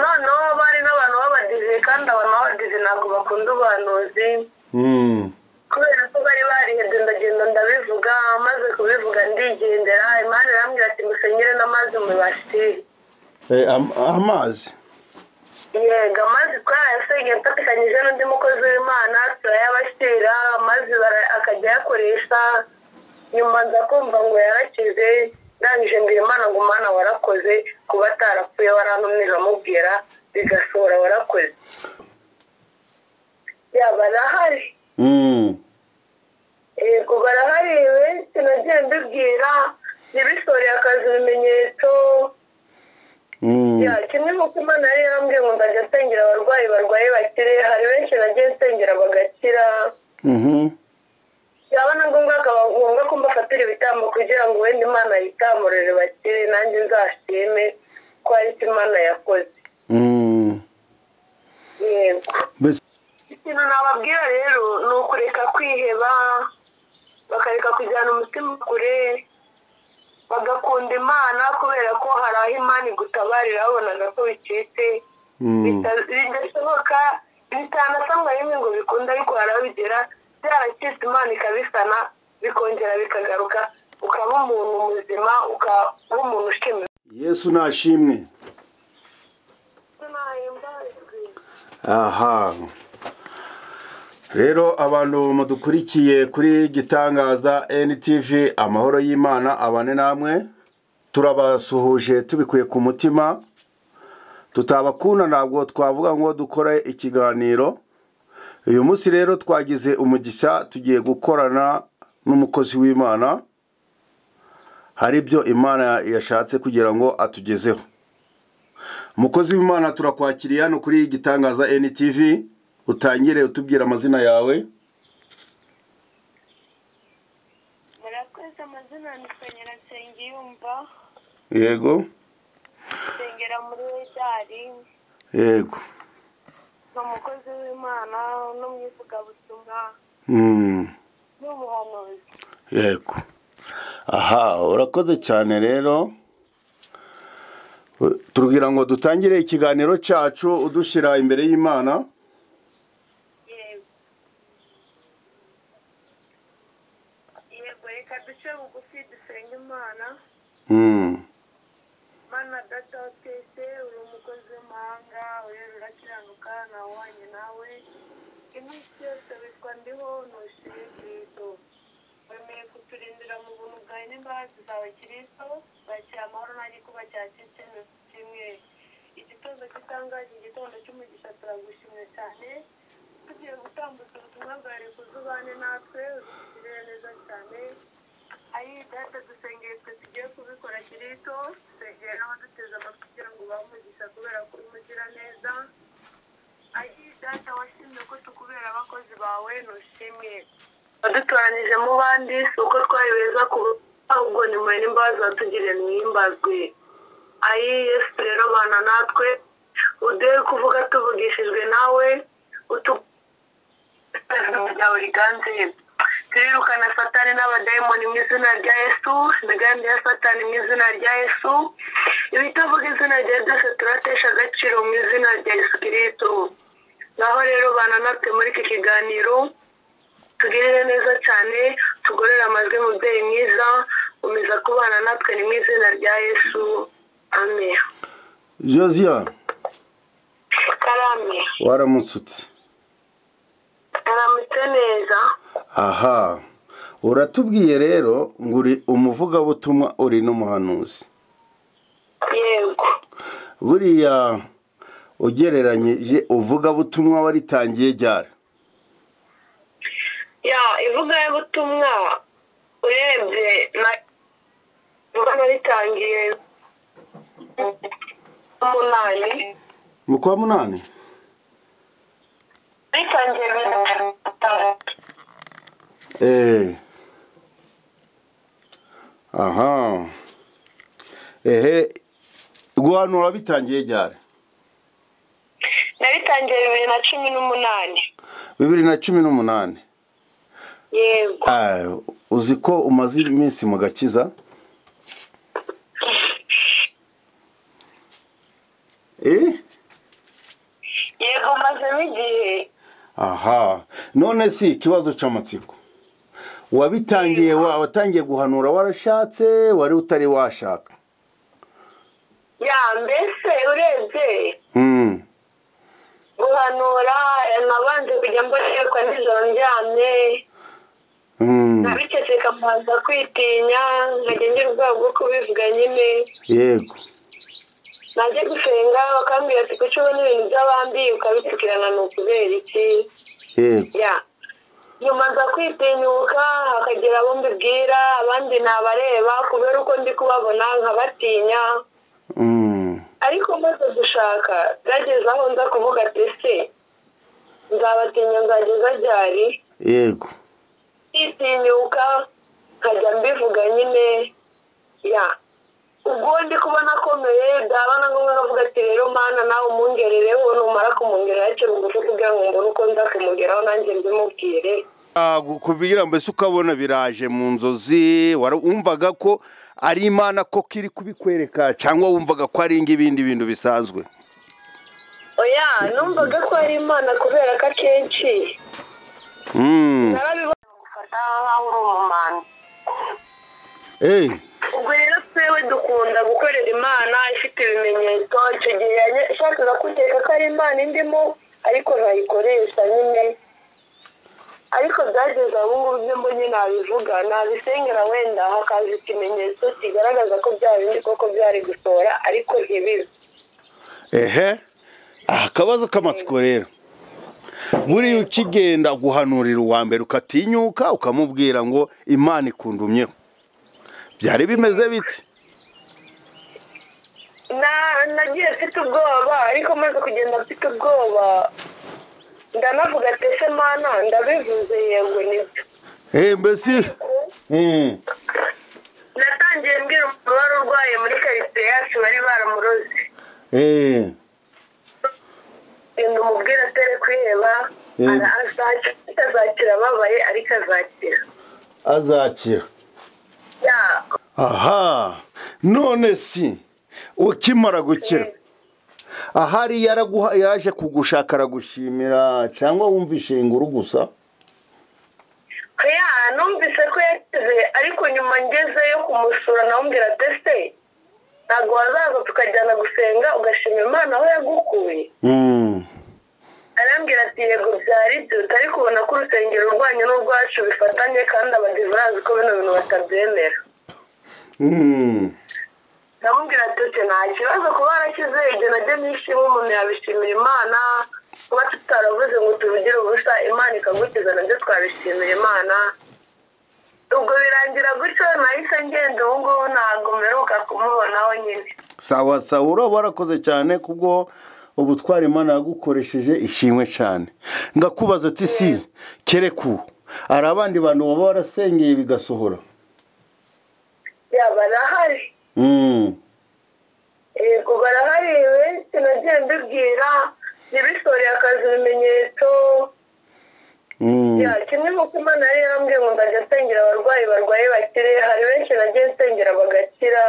Noneho bari n'abantu b'abadive, kandi abantu b'abadive ntabwo bakunda ubuhanuzi. Kubera ko bari barihebye, ndagenda ndabivuga, maze kubivuga ndigendera. Imana irambwira ati musenyere n'amazi mubashyire. Amazi? Yego, amazi twarayasengeye mfatikanyije n'undi mukozi w'Imana, turayabashyira, amazi akajya ayakoresha. Nyuma nza kumva ngo yarakize, ndangije mbwira Imana ngo Mana warakoze kuba atarapfuye, warantumye nkamubwira bigasohora, warakoze. Ya, barahari. Yego, barahari benshi nagiye mbibwira ntibisoreye akazi ibimenyetso. Ya, kimwe nk'uko Imana yari yarambwiye ngo ndajya nsengera abarwayi barwaye bakire, hari benshi nagiye nsengera bagakira. Yaba na ngombwa akaba ngombwa ko mbafatira ibitambo kugira ngo wenda Imana yitamurire bakire, nanjye nzashime ko ari cyo Imana yakoze. Yego. Ikintu nababwira rero ni ukureka kwiheba, bakareka kujyana umutima kure, bagakunda Imana, kubera ko hari aho Imana igutabarira babonaga ko bicitse, bidashoboka, bitanasabwa rimwe ngo bikunde, ariko hari aho bigera byaracitse Imana ikabisana, bikongera bikagaruka, ukaba umuntu muzima, ukaba umuntu ushimwe. Yesu nashimwe. Aha rero abantu mudukurikiye kuri Gitangaza NTV, amahoro y'Imana abane namwe. Turabasuhuje tubikuye ku mutima. Tutabakunda ntabwo twavuga ngo dukore ikiganiro. Uyu munsi rero twagize umugisha, tugiye gukorana n'umukozi w'Imana. Hari ibyo Imana yashatse kugira ngo atugezeho. Umukozi w'Imana turakwakiriye hano kuri Gitangaza NTV. Utangire utubwira amazina yawe. Murakoze. Amazina ni Senyera Nsengiyumva. Yego. Nsengera muri Wedari. Yego. Ni umukozi w'Imana n'umwivugabutumwa. N'umuhanuzi. Yego. Aha, urakoze cyane rero. Tubwira ngo dutangire ikiganiro cyacu udushyira imbere y'Imana. Yego, reka duce bugufi dusenge Imana. Mana data wa twese, uri umukozi w'amahanga, urera urakiranuka, ntawuhwanye nawe. Iminsi yose witwa ndiho, ntushire Kristo. Wemeye kuturindira mu buntu bwawe n'imbabazi zawe Kristo, bakira amahoro nanjye kuba cyacitse kimwe. Igitondo gitangaje, igitondo cy'umugisha, turagushimye cyane. Tugiye gutambutsa ubutumwa bwawe, reka ubane natwe, udutugirire neza cyane. Ayi data, dusengeye twe tugiye kubikora Kristo, dusengeye n'abaduteze amatwi kugira ngo ubahe umugisha kubera ko uri umugiraneza. Ayi data, washimye ko tukubera abakozi bawe, ntushimwe. Wadutoranyije mu bandi, si uko twari beza ku ahubwo ni mwe n'imbabazi watugiriye mwihimbazwe. Ayi Yesu rero bana natwe, uduhe kuvuga tuvugishijwe nawe, ryawe riganze. Turirukana Satani n'abadayimoni mu izina rya Yesu, imigambi ya Satani mu izina rya Yesu, ibitavuga izina rya byose turatesha agaciro mu izina rya Yesu Kristo. Naho rero bana natwe muri iki kiganiro, tugirire neza cyane, tugorere amajwi mubyeyi mwiza, umeza kubana natwe ni mu izina rya Yesu. Amen. Josia. Karame. Waramutse ute? Aramutse neza. Aha, uratubwiye rero ngo uri umuvugabutumwa, uri n'umuhanuzi. Yego. Buriya ugereranyije uvugabutumwa waritangiye ryari? Ya, ivugabutumwa urebye naritangiye 8. Mu kwa 8? Naritangiye 2006. Aha. Ehe, guhanura bitangiye ryari? Nabitangiye 2018. 2018. Yego. Uzi ko umaze iminsi mu gakiza? Aha, none si ikibazo cy'amatsiko, wabitangiye watangiye guhanura warashatse, wari utari washaka? Ya, mbese urebye guhanura nabanje kujya mbonerwa nijoro ndyamye, nabiceceka mbanza kwitinya, nkajya ngira ubwoba bwo kubivuga nyine. Yego. Najya gusenga bakambwira ati kuki ubona ibintu by'abandi ukabipfukirana, ni ukubera iki? Yego. Ya, nyuma nza kwitinyuka, hakagira abo mbibwira, abandi nabareba kubera uko ndi kubabona nkabatinya. Ariko maze gushaka byageze aho nza kuvuga ati se nzabatinya nzageza ryari? Yego. Kwitinyuka nkajya mbivuga nyine. Ya, ubwo ndi kubona akomeye, byaba na ngombwa nkavuga ati rero Mana nawe umungerereho, numara kumungerera akiri bugufi kugira ngo mbone uko nza kumugeraho nanjye mbimubwire. Kugira mbese ukabona biraje mu nzozi, wumvaga ko ari Imana koko iri kubikwereka, cyangwa wumvaga ko ari ibindi bintu bisanzwe? Oya, numvaga ko ari Imana kubera ko akenshi narabibona gufata nkaho uri umumana. Ubwo rero twewe dukunda gukorera Imana ifite ibimenyetso. Icyo gihe yashakaga kuteka ko ari Imana indimo, ariko ntayikoresha nyine. Ariko byageze aho ngubu ibyo mbonye nabivuga, nabisengera wenda hakaza ikimenyetso kigaragaza ko bya bindi koko byari gusohora, ariko ntibibe. Ehe, akabazo k'amatsiko rero, buriya ukigenda guhanurira uwa mbere ukatinyuka ukamubwira ngo Imana ikundumyeho, byari bimeze bite? Nagiye mfite ubwoba, ariko maze kugenda mfite ubwoba ndanavuga ati ese Mana ndabivuze, yego nibyo. Mbese natangiye mbwira umuntu wari urwaye muri karitsiye yacu bari baramuroze, genda umubwire atere kwiheba, azakira ababaye, ariko azakira. Azakira. Aha, none si ukimara gukira ahari yaraje kugushaka aragushimira, cyangwa wumvishe inkuru gusa? Ya, numvise ko yakize, ariko nyuma ngezeyo kumusura namubwira ati ese ntabwo wazaza tukajyana gusenga ugashima Imana aho yagukuye? Arambwira ati yego byari byo, utari kubona ko urusengero rwanyu n'urwacu bifatanye, kandi abadive bazi ko bino bintu batabyemera. Ndamubwira ati nta kibazo kuba warakize, ibyo nabyo nishimwe, umuntu yabishimira Imana, kuba tutaravuze ngo tubigire ubusa, Imana ikagukiza nabyo twabishimira Imana. Ubwo birangira gutyo, nahise ngenda, ubu ngubu ntabwo mperuka kumubonaho nyine. Sawa sawa, uraba warakoze cyane kubwo ubutwari Imana yagukoresheje, ishimwe cyane. Ngakubaza ati si kereku hari abandi bantu baba warasengeye bigasohora? Ya, barahari. Yego barahari benshi, nagiye mbibwira ntibisoreye akazi ibimenyetso. Ya, kimwe nk'uko Imana yari yarambwiye ngo nzajya nsengera abarwayi barwaye bakire, hari benshi nagiye nsengera bagakira.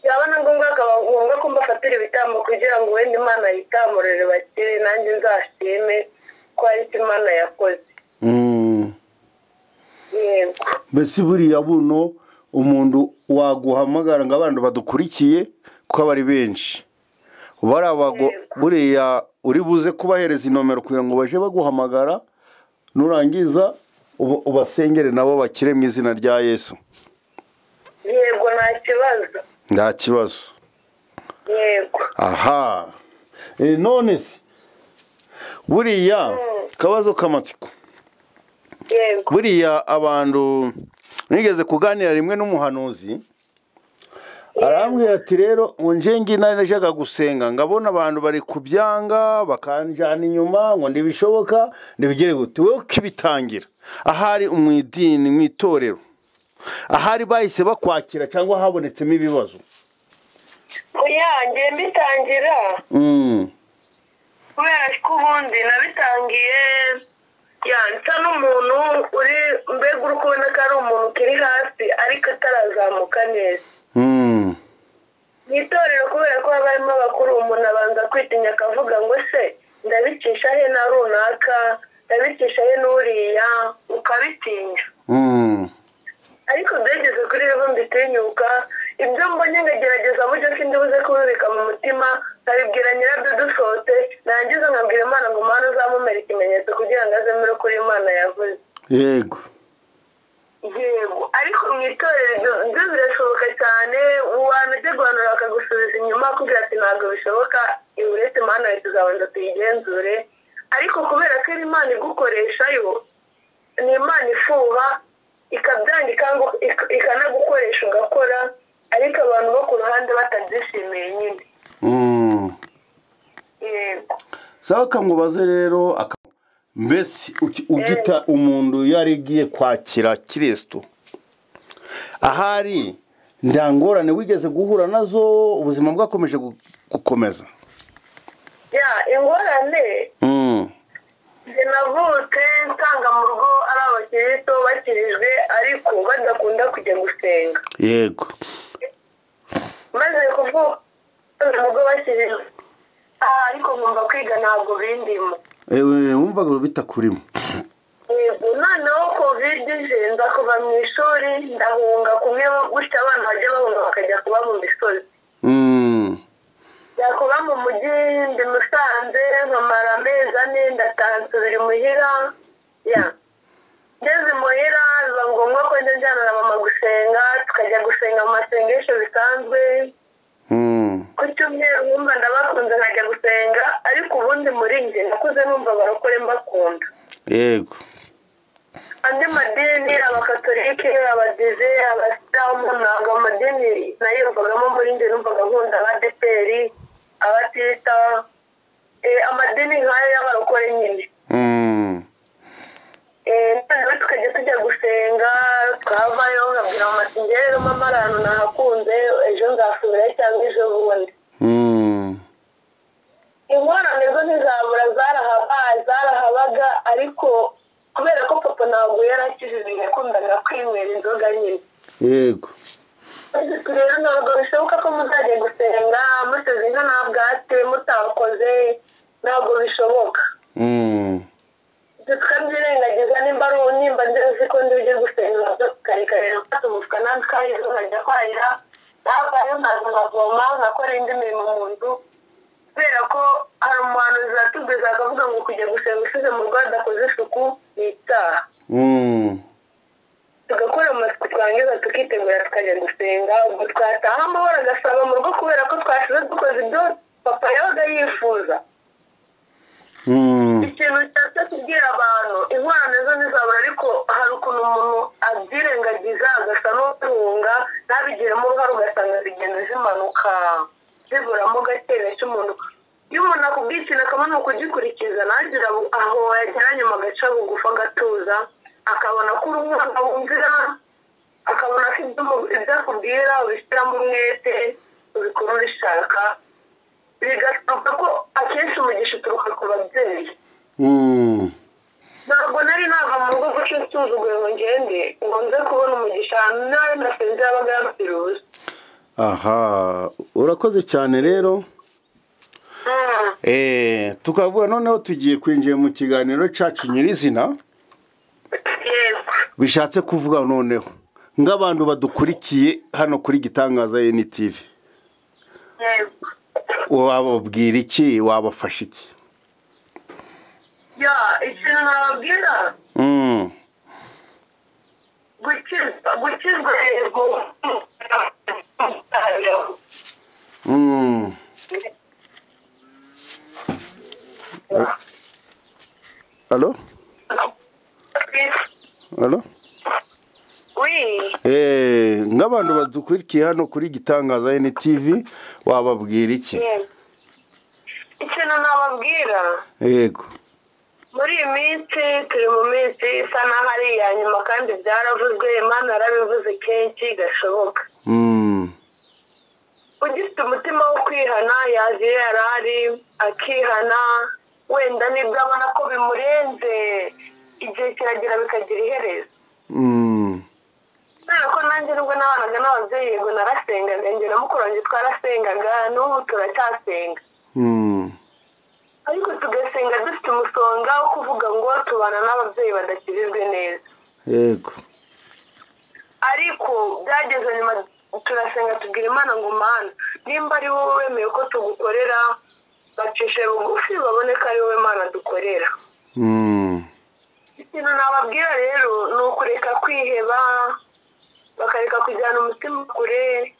Yaba na ngombwa akaba ngombwa ko mbafatira ibitambo kugira ngo wenda Imana yitamurire bakire, nanjye nzashime ko ari icyo Imana yakoze. Yego. Mbese buriya buno umuntu waguhamagara ngo abantu badukurikiye kuko aba ari benshi buriya uri buze kubahereza inomero kugira ngo baje baguhamagara, nurangiza ubasengere nabo bakire mu izina rya Yesu. Yego, nta kibazo. Nta kibazo. Yego. Aha, none se buriya kabazo k'amatsiko, Yego. buriya abantu nigeze kuganira rimwe n'umuhanuzi, arambwira ati rero ngo nje nari najyaga gusenga ngabona abantu bari kubyanga bakanjana inyuma ngo ntibishoboka ntibigere gute, wowe ukibitangira ahari mu idini mu itorero ahari bahise bakwakira cyangwa habonetsemo ibibazo? Oya, ngiye mbitangira kubera ko ubundi nabitangiye ya nsa n'umuntu uri mbega uri kubona ko ari umuntu ukiri hasi ariko atarazamuka neza. Mu itorero kubera ko haba harimo abakuru, umuntu abanza kwitinya akavuga ngo se Ndabicisha he na runaka, ndabicisha he n'uriya, ukabitinya. Ariko byageze kuri rero mbitinyuka, ibyo mbonye ngagerageza buryo sindibuze kubibika mu mutima, nkabibwira nyirabyo dusohotse, narangiza nkabwira Imana ngo Mana uzamumere ikimenyetso kugira ngo azemere kuri Imana yavuze. Yego. Yego, ariko mu itorero ibyo birashoboka cyane, wanajya guhanura bakagusubiza inyuma akubwira ati ntabwo bishoboka, uretse Imana yawe tuzabanza tuyigenzure. Ariko kubera ko Imana igukoreshayo, ni Imana ifuha, ikabyandika ikanagukoresha ugakora, ariko abantu bo ku ruhande batabyishimiye nyine. Yego. Sawa, kamubaze rero, mbese ugita umuntu yarigiye kwakira Kristo, ahari ndangorane wigeze guhura nazo, ubuzima bwakomeje gukomeza? Ya, ingorane navutse nsanga mu rugo ari abakristo bakirijwe, ariko badakunda kujya gusenga. Yego. Maze kuvuka mu rugo bakirijwe, ariko nkumva kwiga ntabwo bindimo. Wumvaga bitakurimo. Yego, noneho covid ije nza kuva mu ishuri, ndahunga kumwe gutya abana bajya bahunga bakajya kuba mu misozi. Kuba mu mujyi ndi Musanze, nkamara amezi 4, ndataha nsubira imuhira. Ya, ngeze imuhira biba ngombwa ko njya njyana na mama gusenga, tukajya gusenga mu masengesho bisanzwe. Ku cyumweru nkumva ndabakunze nkajya gusenga, ariko ubundi muri njye nakuze numva abarokore mbakunda. Yego. Andi madini, abakatolike, abadive, abasilamu, ntabwo amadini nayumvagamo muri njye, numvaga nkunda abadeperi, abatita, amadini nk'ayo y'abarokore nyine. Noneho tukajya tujya gusenga, twavayo nkabwira mama ati njye rero mama ahantu nahakunze, ejo nzasubirayo cyangwa ejo bundi. Ingorane zo ntizabura, zarahabaga, ariko kubera ko papa ntabwo yarakijije, yakundaga kwinywera inzoga nyine. Yego. Rero ntabwo bishoboka ko muzajya gusenga muteze inka nta bwatsi, mutakoze, ntabwo bishoboka. Tukabyirengagiza, nimba ari nimba nzi ko ndi ujye gusenga, tukareka rero mfata umufuka natwe nkajya kwahira, navayo nkaza nkavoma, nkakora indi mirimo mu nzu. Kubera ko hari umuhanuzi watubwiza akavuga ngo kujya gusenga usize mu rugo hadakoze isuku ni icyaha. Tugakora amasuku, twangiza tukitegura tukajya gusenga, ubwo twataha amahoro agasaba mu rugo kubera ko twasize dukoze ibyo papa yabaga yifuza. Ikintu cyatse kubwira abantu, ingorane zo ntizabura, ariko hari ukuntu umuntu abyirengagiza agasa n'uhunga, ntabigiremo uruhare, ugasanga zigenda zimanuka ziburamo gake gake. Umuntu iyo umuntu akubwiye ikintu akabona kugikurikiza, ntagira aho yagera nyuma agaca bugufi agatuza, akabona ko uri umwana wumvira, akabona ko ibyo akubwira ubishyiramo umwete, ubikora ubishaka, bigashoboka ko akenshi umugisha uturuka ku babyeyi. Ntabwo nari nava mu rugo gutyo nsuzuguye ngo ngende ngo nze kubona umugisha, nawe nasenze yabaga yapfira ubusa. Aha, urakoze cyane rero. Tukavuga noneho tugiye kwinjira mu kiganiro cyacu nyirizina. Yego. Bishatse kuvuga noneho nk'abantu badukurikiye hano kuri Gitangaza NTV. Yego. Wababwira iki, wabafasha iki? Ya, ikintu nababwira, gukizwa yego. Allo? Allo? Oui. Nk'abantu badukurikiye hano kuri Gitangaza NTV, wababwira iki? Ikintu nababwira, Yego. muri iyi minsi turi mu minsi isa n'aho ari iya nyuma, kandi byaravuzwe, Imana yarabivuze kenshi gashoboka. Ugifite umutima wo kwihana, yaje iyo yari ari akihana, wenda nibwo abona ko bimurenze, igihe kiragera bikagira iherezo. Kubera ko nanjye nubwo nabanaga n'ababyeyi, yego narasengaga, njye na mukuru wanjye twarasengaga, n'ubu turacyasenga. Ariko tugasenga dufite umusonga wo kuvuga ngo tubana n'ababyeyi badakijijwe neza. Yego. Ariko byageze nyuma turasenga tubwira Imana ngo Mana, nimba ari wowe wemeye ko tugukorera, bacishe bugufi babone ko ari wowe Mana dukorera. Ikintu nababwira rero ni ukureka kwiheba, bakareka kujyana umutima kure,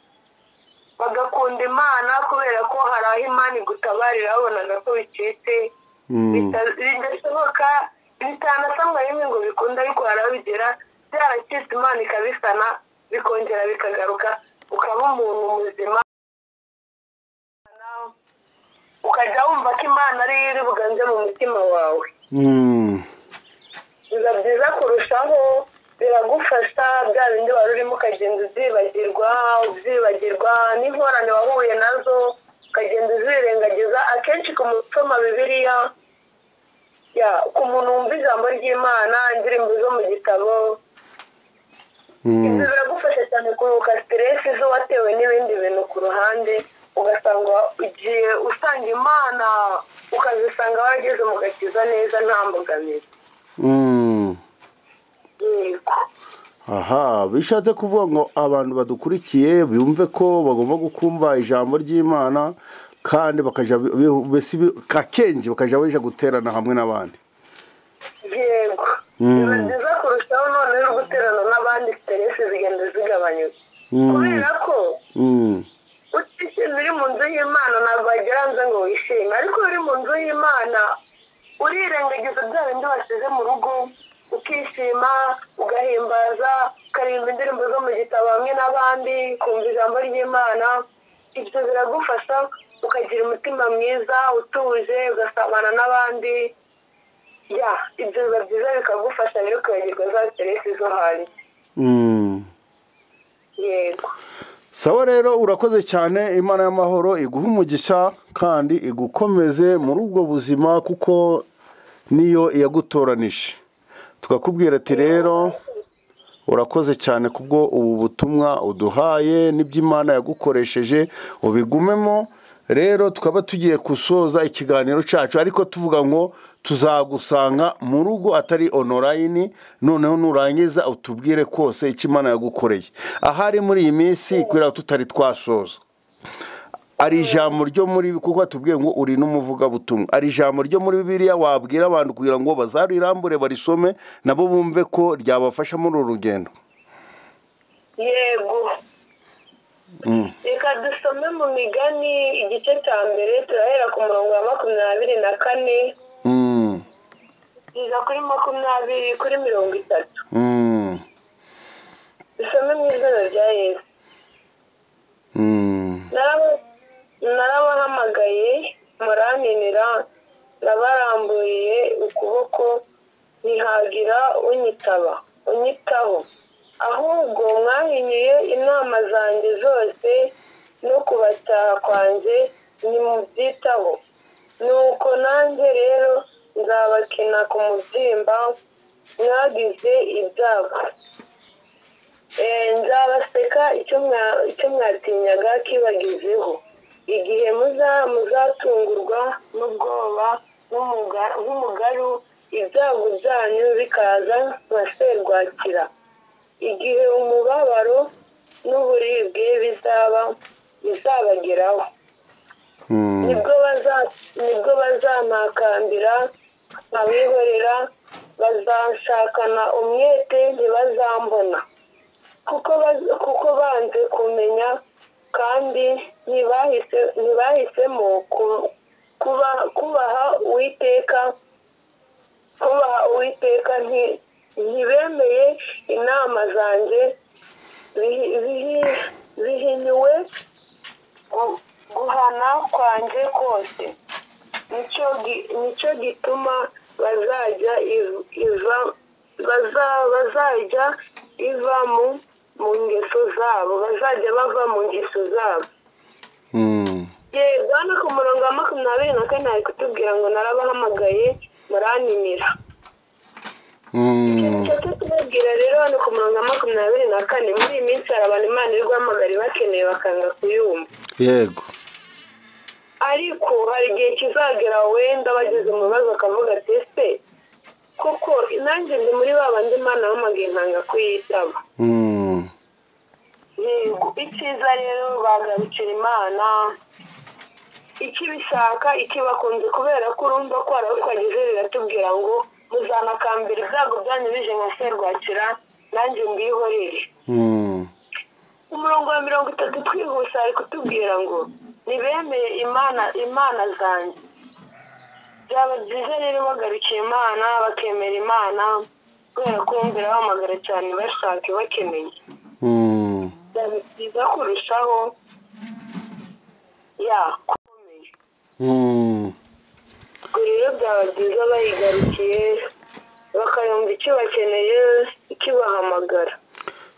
bagakunda Imana kubera ko hari aho Imana igutabarira babonaga ko bicitse, bidashoboka, bitanasabwa rimwe ngo bikunde, ariko hari aho bigera byaracitse Imana ikabisana, bikongera bikagaruka, ukaba umuntu muzima, ukajya wumva ko Imana ariyo iri buganze mu mutima wawe. Biba byiza kurushaho, biragufasha bya bindi wari urimo ukagenda ubyibagirwa n'ingorane wahuye nazo ukagenda uzirengagiza. Akenshi ku muntu usoma Bibiliya, ku muntu wumva ijambo ry'Imana, indirimbo zo mu gitabo, ibyo biragufasha cyane kuruhuka siteresi zo watewe n'ibindi bintu ku ruhande, ugasanga ugiye usanga Imana, ukazisanga warageze mu gakiza neza nta mbogamizi. Aha bishatse kuvuga ngo abantu badukurikiye bumve ko bagomba gukumva ijambo ry'Imana, kandi bakaja akenshi bakajya baja guterana hamwe n'abandi. Yego. Biba byiza kurushaho noneho guterana n'abandi, siteresi zigenda zigabanyuka. Kubera ko utishimye uri mu nzu y'Imana ntabwo wagera hanze ngo wishime, ariko uri mu nzu y'Imana urirengagiza bya bindi wasize mu rugo, ukishima, ugahimbaza, ukaririmba indirimbo zo mu gitabo hamwe n'abandi, kumva ijambo ry'Imana. Ibyo biragufasha ukagira umutima mwiza utuje, ugasabana n'abandi. Ibyo biba byiza bikagufasha rero kwibagirwa za siteresi zo hanze. Yego. Sawa rero, urakoze cyane. Imana y'amahoro iguhe umugisha kandi igukomeze muri ubwo buzima, kuko niyo yagutoranije. Tukakubwira ati rero urakoze cyane kubwo ubu butumwa uduhaye n'iby'Imana yagukoresheje, ubigumemo. Rero tukaba tugiye gusoza ikiganiro cyacu, ariko tuvuga ngo tuzagusanga mu rugo atari online, noneho nurangiza utubwire kose icyo Imana yagukoreye ahari muri iyi minsi, kubera tutari twasoza. Ari ijambo ryo muri, kuko atubwiye ngo uri n'umuvugabutumwa, ari ijambo ryo muri Bibiliya wabwira abantu kugira ngo bazarirambure barisome nabo bumve ko ryabafasha muri uru rugendo. Yego. Reka dusome mu Migani igice cya mbere, turahera ku murongo wa 24 kugeza kuri 20 kuri 30. Dusome mu izina rya Yesu. Narabahamagaye murantinira, nabaramburiye ukuboko ntihagira unyitaho, ahubwo mwahinyuye inama zanjye zose no kubacyaha kwanjye ntimubyitaho. Nuko nanjye rero nzabakina ku mubyimba mwagize ibyago, nzabaseka icyo mwatinyaga kibagezeho, igihe muzatungurwa n'ubwoba nk'umugaru, ibyago byanyu bikaza nka serwakira, igihe umubabaro n'uburibwe bizabageraho. Nibwo bazampakambira nkabihorera, bazanshakana umwete ntibazambona, kuko banze kumenya kandi ntibahisemo kubaha Uwiteka, ntibemeye inama zanjye, bihinyuwe guhana kwanjye kose. Nicyo gituma bazajya iva mu ngeso zabo, bazajya bava mu ngeso zabo. Yego, hano ku murongo wa 24 ari kutubwira ngo narabahamagaye muranimira. Icyo tubabwira rero hano ku murongo wa 24, muri iyi minsi hari abantu Imana iri guhamagara ibakeneye bakanga kuyumva. Yego. Ariko hari igihe kizagera wenda bageze mu bibazo bakavuga ati ese koko nanjye ndi muri ba bandi Imana yahamagaye nkanga kuyitaba. Yego, icyiza rero bagarukira Imana ikibishaka ikibakunze, kubera ko urumva ko hari aho twageze riratubwira ngo muzanakambira ibyago byanyu bije nka serwakira, nanjye mbihorere. Umurongo wa 30 twihuse ari kutubwira ngo ntibemeye imana zanjye. Byaba byiza rero bagarukiye Imana, bakemera Imana, kubera ko bumvira bahamagara cyane bashaka bakeneye. Byaba byiza kurushaho ya komeye. Ubwo rero byaba byiza bayigarukiye, bakayumva icyo bakeneye, ikibahamagara.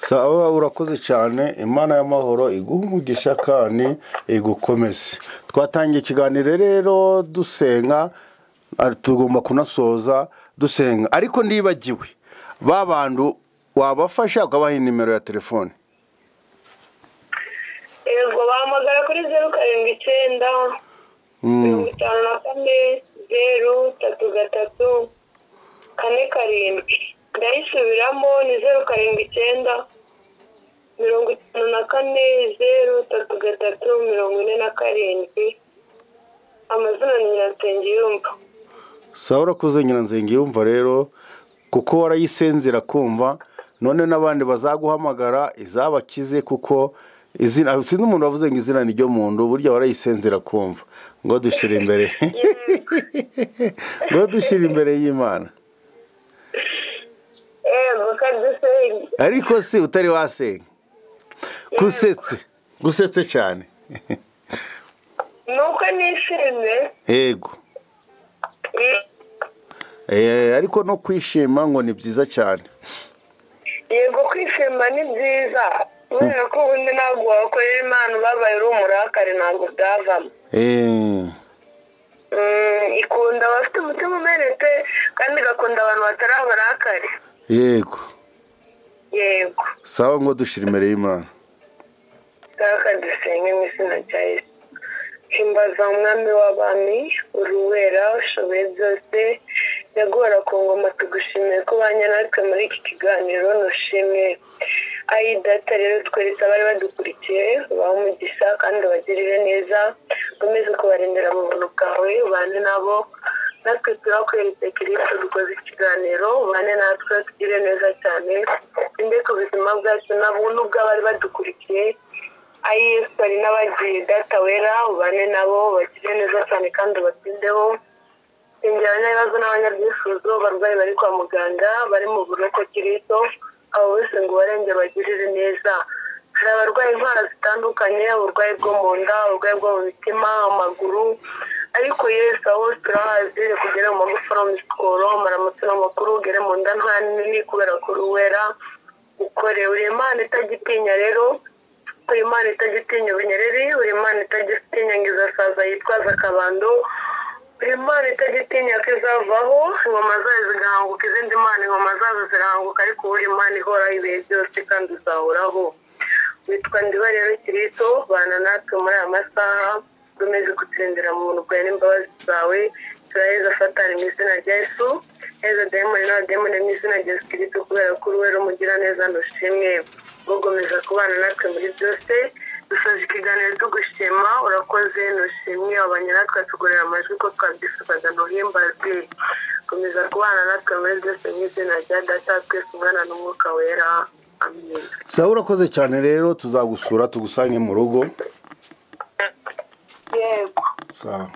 Sawa, urakoze cyane. Imana y'amahoro iguhe umugisha kandi igukomeze. Twatangiye ikiganiro rero dusenga, tugomba kunasoza dusenga, ariko ndibagiwe ba bantu wabafasha ukabaha nimero ya telefone. Yego, bahamagara kuri 079 54 033 47. Ndayisubiramo, ni 079 54 033 47. Amazina ni Nyiransengiyumva. Sawa, urakoze Nyiransengiyumva rero, kuko warayisenzera kumva, none n'abandi bazaguhamagara izabakize, kuko izina, sinzi umuntu wavuze ngo izina ni ryo muntu, burya warayisenzera kumva. Ngo dushyire imbere, ngo dushyire imbere y'Imana. Yego, kadusenge. Ariko si utari wasenga, gusetse gusetse cyane. Ni uko nishimye. Yego. Ariko no kwishima ngo ni byiza cyane. Yego, kwishima ni byiza, kubera ko ubundi ntabwo wakorera Imana ubabaye, uri umurakare, ntabwo byavamo. Ikunda abafite umutima umenetse, kandi igakunda abantu batari abarakare. Yego. Yego. Sawa, ngo dushyire imbere y'Imana. Reka dusenge mu izina rya Yesu. Himbaza Umwami w'abami, uri uwera, ushoboye byose, nyagora ku ngoma, tugushimiye ko ubanye natwe muri iki kiganiro, nushimwe. Ayi Data, rero tweretse abari badukurikiye, ubahe umugisha kandi ubagirire neza, ukomeze kubarindira mu buntu bwawe, ubane nabo. Natwe turakweretse Kirisito dukoze ikiganiro, ubane natwe, tugire neza cyane, inde ku buzima bwacu nabo n'ubw'abari badukurikiye. Ayi Yesu, hari n'abagiye, Data wera, ubane nabo, bagire neza cyane kandi ubatindeho. Sengera abanyabibazo n'abanyabyifuzo, abarwayi bari kwa muganga, bari mu buroko, Kirisito, abo bose ngo ubarenge, bagirire neza. Hari abarwaye indwara zitandukanye, uburwayi bwo mu nda, uburwayi bwo mu mitima, amaguru, ariko Yesu, aho hose turahazi, reka ugere mu magufa no mu misokoro, amaramutse n'amakuru, ugere mu nda nta nini, kubera ko uri uwera, ukore. Uri Imana itagitinya rero, uri Imana itagitinya ubunyereri, uri Imana itagitinya ngo izasaza yitwaza akabando, uri Imana itagitinya ko izavaho, ingoma zayo zigahanguka, izindi mana ingoma zazo zirahanguka, ariko uri Imana ihoraho ibihe byose kandi uzahoraho. Witwa Ndiba rero Kirisito, bana natwe muri aya masaha, ukomeze kuturindira mu buntu bwawe n'imbabazi zawe. Turaheza Satani mu izina rya Yesu, heza dayimoni n'abadayimoni mu izina rya Yesu Kirisito, kubera ko uri wera, umugira neza, ntushimwe. Gukomeza kubana natwe muri byose. Dusoje ikiganiro tugushima, urakoze, ntushimwe, wabanye natwe, tugorera amajwi ko twabyifuzaga, ntuhimbazwe. Komeza kubana natwe muri byose mu izina rya Data twese, Umwana n'Umwuka Wera, amen. Sawa, urakoze cyane rero, tuzagusura tugusange mu rugo. Yego. Sawa.